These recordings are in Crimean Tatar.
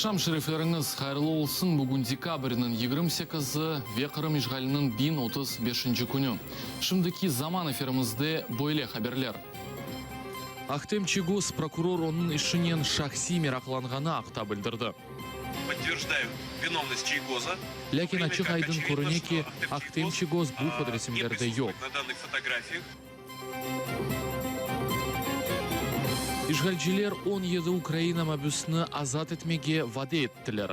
Aqşam şerifleriñiz hayırlı olsun, bugün dekabrniñ 28-i ve Qırım işğaliniñ 1035-nci künü. Şimdiki zaman efirimizde böyle haberler. Ahtem Çiygoz prokuror onıñ işinen şahsiy meraqlanğanı aqta bildirdi. Lâkin açıq-aydın körüne ki, Ahtem Çiygoz bu fotoresimlerde yoq. İşğalciler 17 Ukraina mabüsini azat etmege vade ettiler.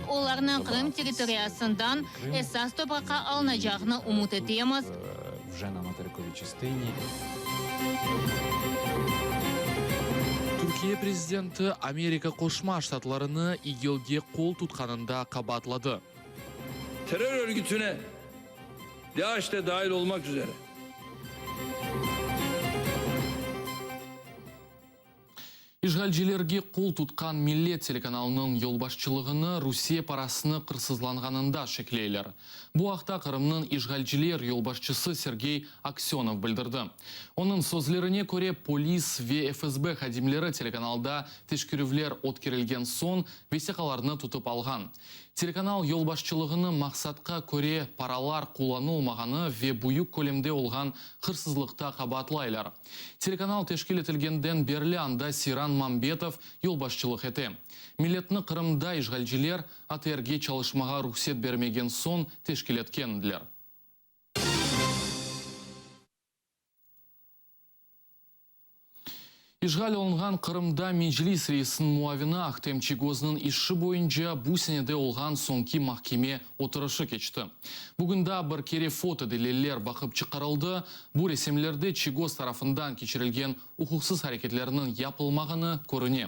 Olarnıñ Qırım territoriyasından esas topraqqa alınacağını ümüt etemiz. Türkiye prezidenti Amerika Qoşma Ştatlarını İGİLge qol tutqanında qabaatladı. Terror örgütüne DAEŞ de dahil olmaq üzere. İşğalcilerge qol tutqan Millet telekanalınıñ yolbaşçılığını Rusiye parasını qırsızlanğanında şekleyler. Bu aqta Qırımnıñ işğalciler yolbaşçısı Sergey Aksönov bildirdi. Onıñ sözlerine köre, polis ve FSB hadimleri telekanalda teşkerüvler ötkerilgen soñ vesiqalarnı tutıp alğan. Telekanal yolbaşçılığını maqsatqa köre paralar qullanılmağanı ve büyük kölemde olğan hırsızlıqta qabaatlaylar. Telekanal teşkil etilgenden berli anda Seyran Mambetov yolbaşçılıq ete. Milletni Qırımda işğalciler ATRge çalışmağa ruhset bermegen soñ teşkil etkendiler. İşğal olunğan Qırımda Meclis reisiniñ muavini Ahtem Çiygoznıñ işi boyunca bu senede olğan soñki mahkeme oturışı keçti. Bugün daa bir kere foto deliller baqıp çıqarıldı, bu resimlerde Çiygoz tarafından keçirilgen uquqsız areketlerniñ yapılmağanı körüne.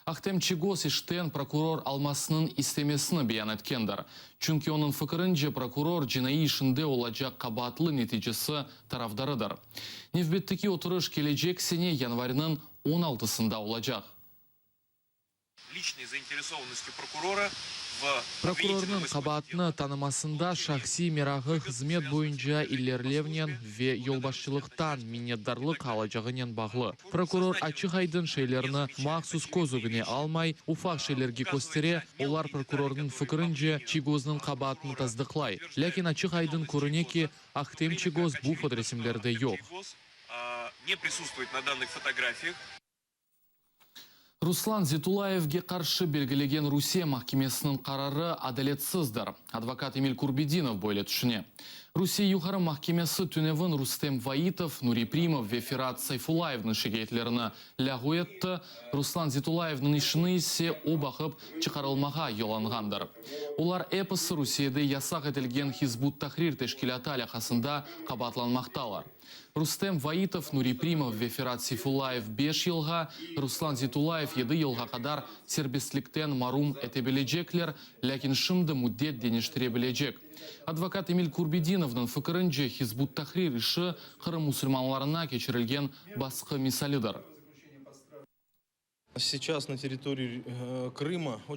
Ahtem Çiygoz işten prokuror almasınıñ istemesini beyan etkendir. Çünki onıñ fikirince prokuror cinaiy işinde olacaq qabaatlı neticesi tarafdarıdır. Nevbetteki oturış kelecek sene yanvarniñ on altısında olacaq. Prokurornıñ qabaatnı tanımasında şahsiy merağı hızmet boyunca ilerlevnen ve yolbaşçılıqtan minnetdarlıq alacağınen bağlı. Prokuror açıq-aydın şeylerni mahsus köz ögüne almay, ufaq şeylerge köstere, olar, prokurornıñ fikirince, Çiygoznıñ qabaatını tasdıqlay. Lâkin açıq-aydın körüne ki, Ahtem Çiygoz bu fotoresimlerde yoq. Ruslan Zetulayevge qarşı belgilegen Rusiye mahkemesiniñ qararı adaletsizdir, advokat Emil Kurbedinov böyle tüşüne. Rusiye Yuqarı mahkemesi tünevin Rustem Vaitov, Nuri Primov ve Ferat Sayfullayevniñ şikâyetlerini lâğu etti, Ruslan Zetulayevniñ işini ise o baqıp çıqarılmağa yollanğandır. Olar episi Rusiyede yasaq etilgen Hizb ut-Tahrir teşkilâtı alâqasında qabaatlanmaqtalar. Rustem Vaitov, Nuri Primov ve Ferat Seyfullayev beş yılğa, Ruslan Zeytullayev yedi yılğa qadar serbestlikten marum etebilecekler, lâkin şimdi müddet deñiştire bilecek. Advokat Emil Kurbedinovnıñ fikirince, Hizb ut-Tahrir işi Qırım musulmanlarına keçirilgen basqı misalidir.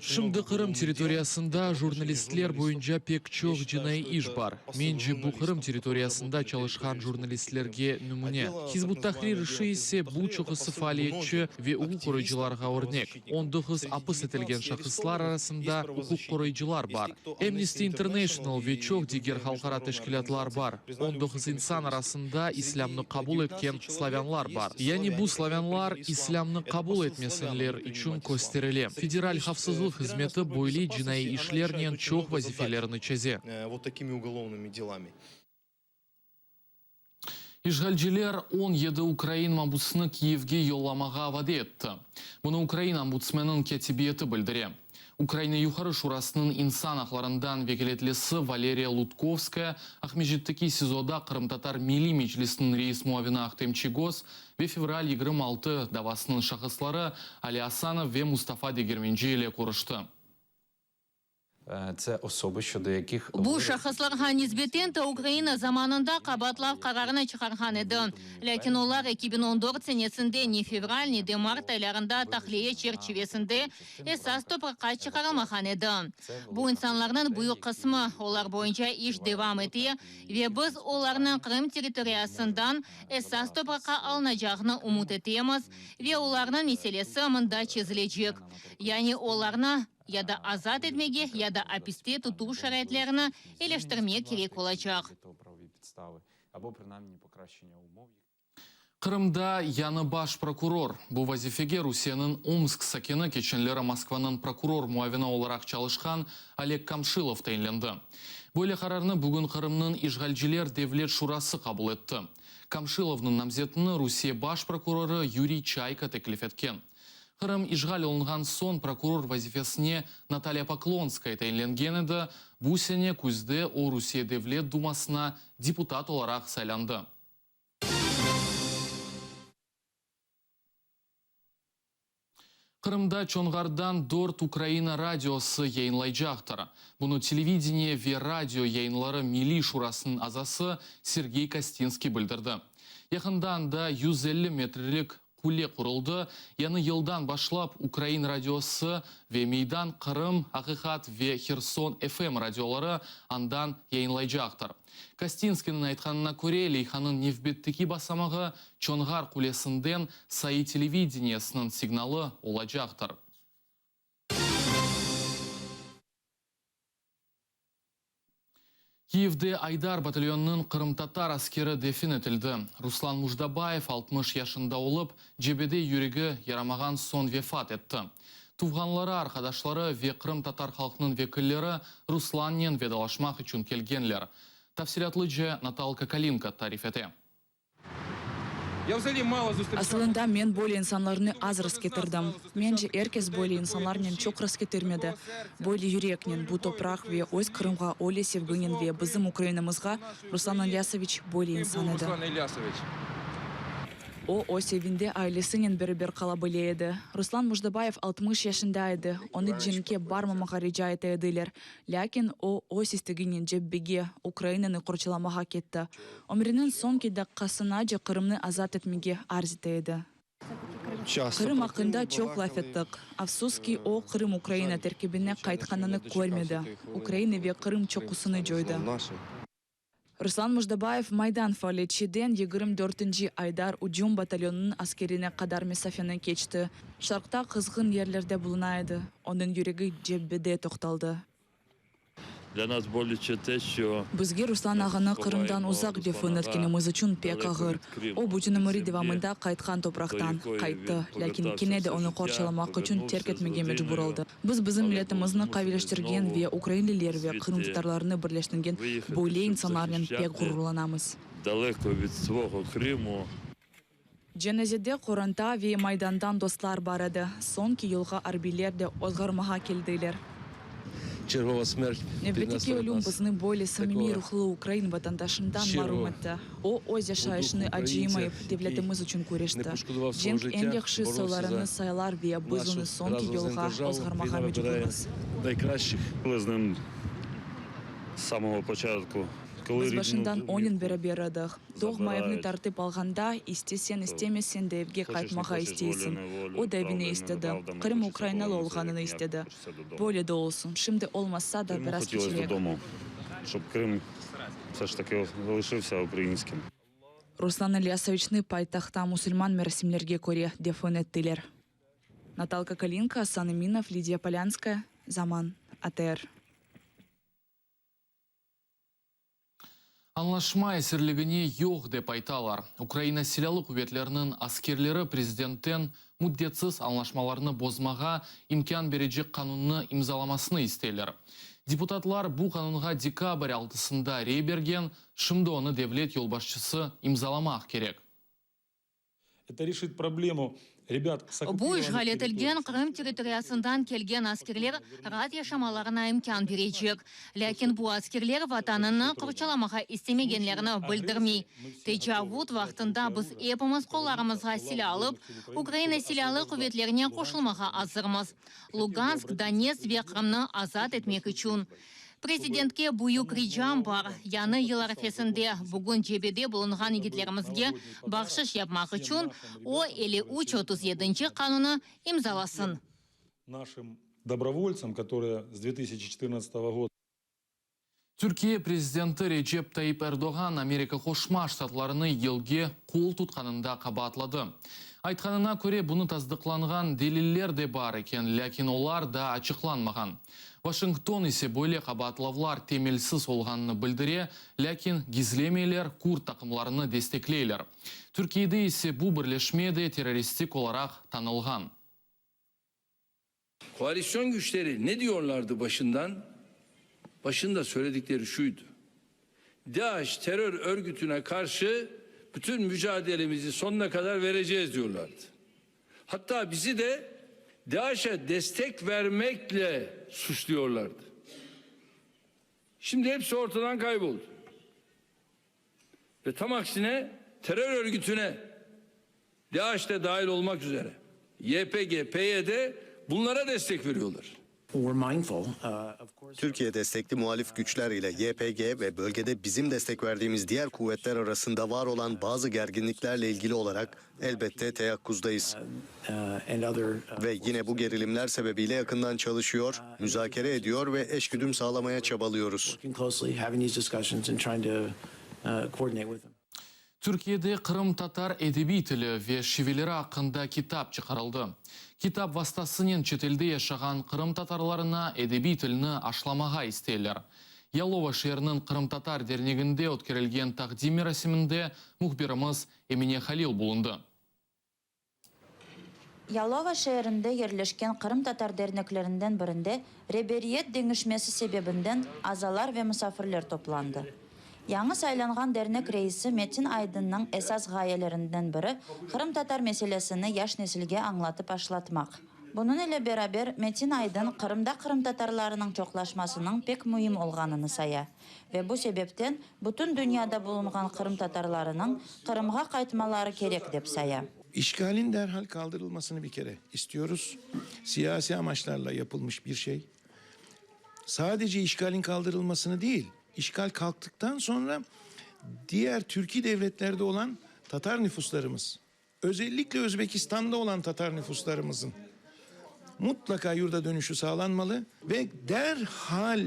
Şimdi Qırım territoriyasında jurnalistler boyunca pek çoq cinaiy iş bar. Mence, bu Qırım territoriyasında çalışqan jurnalistlerge nümüne. Hizb ut-Tahrir işi ise bu çoqusı faaliyetçi ve uquq qoruyıcılarğa örnek. 19 apis etilgen şahıslar arasında uquq qoruyıcılar bar. Amnesty International ve çoq diger halqara teşkilâtlar bar. 19 insan arasında islâmnı qabul etken slavânlar bar. Yani bu slavânlar islâmnı qabul etmesinler içün kösterile. Federal havfsızlıq hızmeti böyle cinaiy işlernen çoq vazifelerini çeze. İşğalciler 17 ukrain mabusını Kiyevge yollamağa vade etti. Bunı Ukraina ombudsmeniniñ kâtibiyeti bildire. Ukraina Yuqarı Şurasınıñ insan aqlarından vekâletlisi Valeriya Lutkovskaya Aqmescitteki SİZOda Qırımtatar Milliy Meclisiniñ reis muavini Ahtem Çiygoz ve fevral 26 davasınıñ şahısları Ali Asanov ve Mustafa Degermenci ile körüşti. Це особи, щодо яких Bu şahıslarğa nisbeten ta Ukraina zamanında qabaatlav qararını çıqarğan edi. Lâkin olar 2014 senesinde ne fevral, ne de mart aylarında tahliye çerçivesinde esas topraqqa çıqarılmağan edi. Bu insanlarnıñ büyük qısmı, olar boyunca iş devam ete ve biz olarnıñ Qırım territoriyasından esas topraqqa alınacağını ümüt etemiz ve olarnıñ meselesi mında çezilecek. Yani olarnı ya da azat etmege, ya da apiste tutuv şaraitlerini eleştirmek kerek olacaq. Qırımda yañı baş prokuror. Bu vazifege Rusiyeniñ Omsk sakini, keçenleri Moskvanıñ prokuror muavini olaraq çalışqan Oleg Kamşilov tayinlendi. Böyle qararnı bugün Qırımnıñ işğalciler Devlet şurası qabul etti. Kamşilovnıñ namzetini Rusiye baş prokurorı Yuriy Çayka teklif etken. Qırım işğal olunğan soñ prokuror vazifesine Natalya Poklonskaya tayinlengen edi, bu sene küzde o Rusiye Devlet dumasına deputat olaraq saylandı. Qırımda Çonğardan dört Ukraina radiosı yayınlaycaqtır. Bunı Televideniye ve radio yayınları milliy şurasınıñ azası Sergey Kostinskiy bildirdi. Yaqında anda 150 metrelik Qule quruldı. Yañı yıldan başlap Ukrain radiosı ve Meydan, Qırım, Aqiqat ve Herson FM radioları andan yayınlaycaqtır. Kostinskiyniñ aytqanına köre, leyhanıñ nevbetteki basamağı Çonğar qulesinden sayı televideniyesiniñ signalı olacaqtır. Kiyevde Aydar batalyonınıñ qırımtatar askeri defin etildi. Ruslan Mujdabayev 60 yaşında olıp, cebede yüregi yaramağan soñ vefat etti. Tuvğanları, arqadaşları ve qırımtatar halqınıñ vekilleri Ruslannen vedalaşmaq içün kelgenler. Tafsilâtlıca Natalka Kalinka tarif ete. Asılında men böyle insanlarnı az rastketirdim. Mence, er kes böyle insanlarnen çoq rastketirmedi. Böyle yüreknen, bu topraq ve öz Qırımğa öyle sevginen ve bizim Ukrainamızğa Ruslan İlyasoviç böyle insan edi. O, öz evinde ailesinen beraber qala bile edi. Ruslan Mujdabayev 60 yaşında edi, onı cenkke barmamağa rica ete ediler. Lâkin o, öz isteginen cebbege, Ukrainanı qorçalamağa ketti. Ömrüniñ soñki daqqasınace Qırımnı azat etmege arz ete edi. Qırım aqqında çoq laf ettik. Afsus ki, o, Qırım Ukraina terkibine qaytqanını körmedi. Ukraina ve Qırım çoqusını coydı. Ruslan Mujdabayev Maydan faaliyetçiden 24-nci Aydar ücüm batalyonınıñ askerine qadar mesafeni keçti. Şarqta qızğın yerlerde buluna edi. Onıñ yüregi cebbede toqtaldı. Bizge Ruslan ağanı Qırımdan uzaq defin etkenimiz içün pek ağır. O, bütün ömüri devamında qaytqan topraqtan qayttı, lâkin kene de onı qorçalamaq içün terk etmege mecbur oldı. Biz bizim milletimizni qaviyleştirgen ve ukrainliler ve qırımtatarlarnı birleştirgen böyle insanlarnen pek ğururlanamız. Cenazede qoranta ve Maydandan dostlar bar edi. Soñki yolğa arbiyler de ozğarmağa keldiler. Nevbetteki ölüm bizni böyle samimiy ruhlu ukrain vatandaşından marum etti. O, öz yaşayışını acıymayıp, devletimiz içün küreşti. Cenk eñ yahşı soylarını saylar ve biz onı soñki yolğa ozğarmağa mecburmız. Biz başından onen beraber edik. Doğma evni tartıp alğanda, istesen-istemesen de evge qaytmağa isteysiñ. O da evine istedi. Qırım ukrainalı olğanını istedi. Böyle de olsun, şimdi olmasa da, biraz keçerek. Ruslan İlyasoviçni paytahtta musulman merasimlerge köre defin ettiler. Natalka Kalinka, Asan Eminov, Lidiya Polânskaya, Zaman, ATR. Añlaşma esirligine yoq dep aytalar. Ukraina Silâlı quvetleriniñ askerleri prezidentten müddetsiz añlaşmalarnı bozmağa imkân berecek qanunnı imzalamasını isteyler. Deputatlar bu qanunğa dekabr altısında rey bergen, şimdi onı devlet yolbaşçısı imzalamaq kerek. Это решит проблему. Bu, işğal etilgen Qırım territoriyasından kelgen askerler raat yaşamalarına imkân berecek. Lâkin bu askerler Vatanını qorçalamağa istemegenlerini bildirmey. Tecavut vaqtında biz epimiz qollarımızğa silâ alıp, Ukraina Silâlı Quvetlerine qoşulmağa azırmız, Lugansk, Donetsk ve Qırımnı azat etmek içün. Prezidentke büyük ricam bar, yañı yıl arfesinde, bugün cebede bulunğan yigitlerimizge bahşış yapmaq içün, o, 53 37-nci qanunı imzalasın. Türkiye prezidenti Recep Tayyip Erdoğan Amerika Qoşma Ştatlarını YİLge qol tutqanında qabaatladı. Aytqanına köre, bunı tasdıqlanğan deliller de bar eken, lâkin olar daa açıqlanmağan. Washington ise böyle qabaatlavlar temelsiz olğanını bildire, lâkin gizlemeyler, kurd taqımlarını destekleyler. Türkiyede ise bu birleşme de terroristik olaraq tanılğan. Koalisyon güçleri ne diyorlardı başından? Başında söyledikleri şuydu. DAEŞ terör örgütüne karşı bütün mücadelemizi sonuna kadar vereceğiz diyorlardı. Hatta bizi de DAEŞ'e destek vermekle suçluyorlardı. Şimdi hepsi ortadan kayboldu. Ve tam aksine terör örgütüne DAEŞ de dahil olmak üzere YPG, PYD bunlara destek veriyorlar. Türkiye destekli muhalif güçler ile YPG ve bölgede bizim destek verdiğimiz diğer kuvvetler arasında var olan bazı gerginliklerle ilgili olarak elbette teyakkuzdayız. Ve yine bu gerilimler sebebiyle yakından çalışıyor, müzakere ediyor ve eşgüdüm sağlamaya çabalıyoruz. Türkiyede qırımtatar edebiy tili ve şiveleri aqqında kitap çıqarıldı. Kitap vastasınen çetelde yaşağan qırımtatarlarına edebiy tilni aşlamağa isteyler. Yalova şeeriniñ Qırımtatar derneginde ötkerilgen taqdim merasiminde mühbirimiz Emine Halil bulundı. Yalova şeerinde yerleşken qırımtatar derneklerinden birinde reberiyet deñişmesi sebebinden azalar ve musafirler toplandı. Yañı saylanğan dernek reisi Metin Aydınnıñ esas ğayelerinden biri qırımtatar meselesini yaş nesilge añlatıp aşlatmaq. Bunıñ ile beraber Metin Aydın Qırımda qırımtatarlarınıñ çoqlaşmasınıñ pek müim olğanını saya ve bu sebepten bütün dünyada bulunğan qırımtatarlarınıñ Qırımğa qaytmaları kerek dep saya. İşgalin derhal kaldırılmasını bir kere istiyoruz. Siyasi amaçlarla yapılmış bir şey. Sadece işgalin kaldırılmasını değil, işgal kalktıktan sonra diğer Türki devletlerde olan Tatar nüfuslarımız, özellikle Özbekistan'da olan Tatar nüfuslarımızın mutlaka yurda dönüşü sağlanmalı ve derhal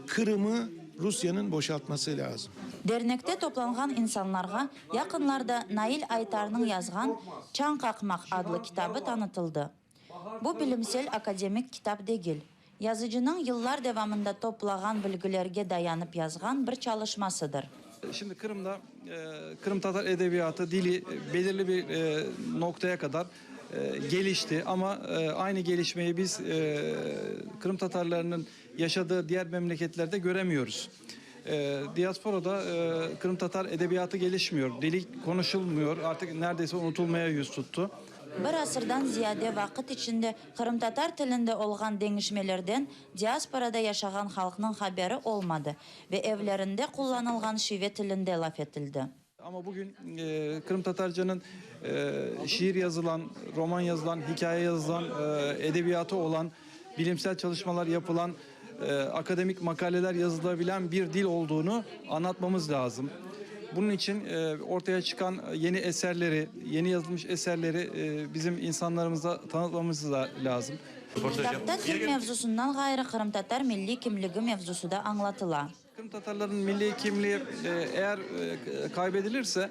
Kırım'ı Rusya'nın boşaltması lazım. Dernekte toplanğan insanlarğa yaqınlarda Nail Aytarnıñ yazğan Çañ qaqmaq adlı kitabı tanıtıldı. Bu bilimsel akademik kitap degil, yazıcınıñ yıllar devamında toplağan bilgilerge dayanıp yazğan bir çalışmasıdır. Şimdi Qırımda qırımtatar edebiyatı, dili belirli bir noqtaya qadar gelişti, amma aynı gelişmeyi biz qırımtatarlarnıñ yaşadığı diğer memleketlerde göremiyoruz. Diasporada qırımtatar edebiyatı gelişmiyor, dili konuşulmuyor, artıq neredeyse unutulmaya yüz tuttı. Bir asırdan ziyade vaqıt içinde qırımtatar tilinde olğan deñişmelerden diasporada yaşağan halqnıñ haberi olmadı ve evlerinde qullanılğan şive tilinde laf etildi. Amma bugün qırımtatarcanıñ şiir yazılan, roman yazılan, hikâye yazılan, edebiyatı olan, bilimsel çalışmalar yapılan, akademik makaleler yazılabilen bir dil olduğunu añlatmamız lâzım. Bunıñ içün ortaya çıqqan yeni eserleri, yeni yazılmış eserleri bizim insanlarımıza tanıtmamız lâzım. Kitapta til mevzusından ğayrı qırımtatar milliy kimligi mevzusı da añlatıla. Qırımtatarlarnıñ milliy kimliği eğer kaybedilirse,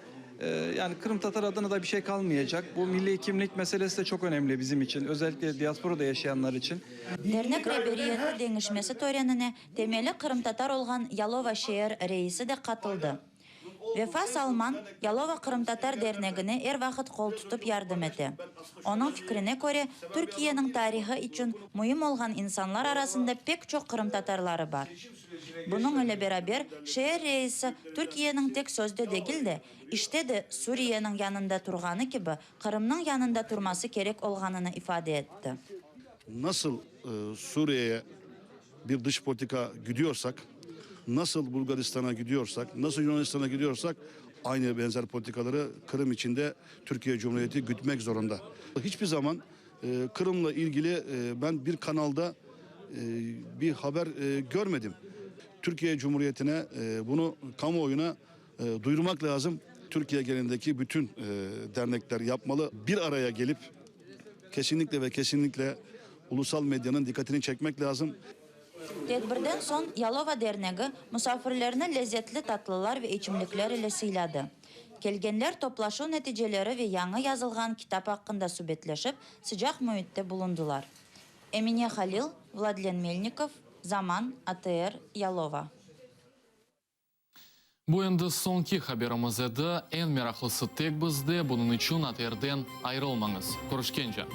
yani qırımtatar adına da bir şey kalmayacaq. Bu milliy kimlik meselesi de çok önemli bizim için, özellikle diasporada yaşayanlar için. Dernek reberiyeti deñişmesi törenine temeli qırımtatar olğan Yalova şeer reisi de qatıldı. Vefa Salman Yalova qırımtatar dernegine er vaqıt qol tutıp yardım ete. Onıñ fikrine köre, Türkiyeniñ tarihı içün müim olğan insanlar arasında pek çoq qırımtatarları bar. Bunıñ ile beraber, şeer reisi Türkiyeniñ tek sözde degil de, işte de Suriyeniñ yanında turğanı kibi, Qırımnıñ yanında turması kerek olğanını ifade etti. Nasıl Suriyeye bir dış politika güdüyorsak, nasıl Bulgaristan'a güdüyorsak, nasıl Yunanistan'a güdüyorsak, aynı benzer politikaları Kırım için de Türkiye Cumhuriyeti gütmek zorunda. Hiçbir zaman Kırım'la ilgili ben bir kanalda bir haber görmedim. Türkiye Cumhuriyeti'ne bunu kamuoyuna duyurmak lazım. Türkiye genelindeki bütün dernekler yapmalı. Bir araya gelip kesinlikle ve kesinlikle ulusal medyanın dikkatini çekmek lazım. Tedbirden soñ Yalova dernegi musafirlerni lezetli tatlılar ve içimlikler ile sıyladı. Kelgenler toplaşuv neticeleri ve yañı yazılğan kitap aqqında subetleşip, sıcaq müitte bulundılar. Emine Halil, Vladlen Melnikov, Zaman, ATR, Yalova. Bu endi soñki haberimiz edi. Eñ meraqlısı tek bizde, bunıñ içün ATRden ayırılmañız. Körüşkence!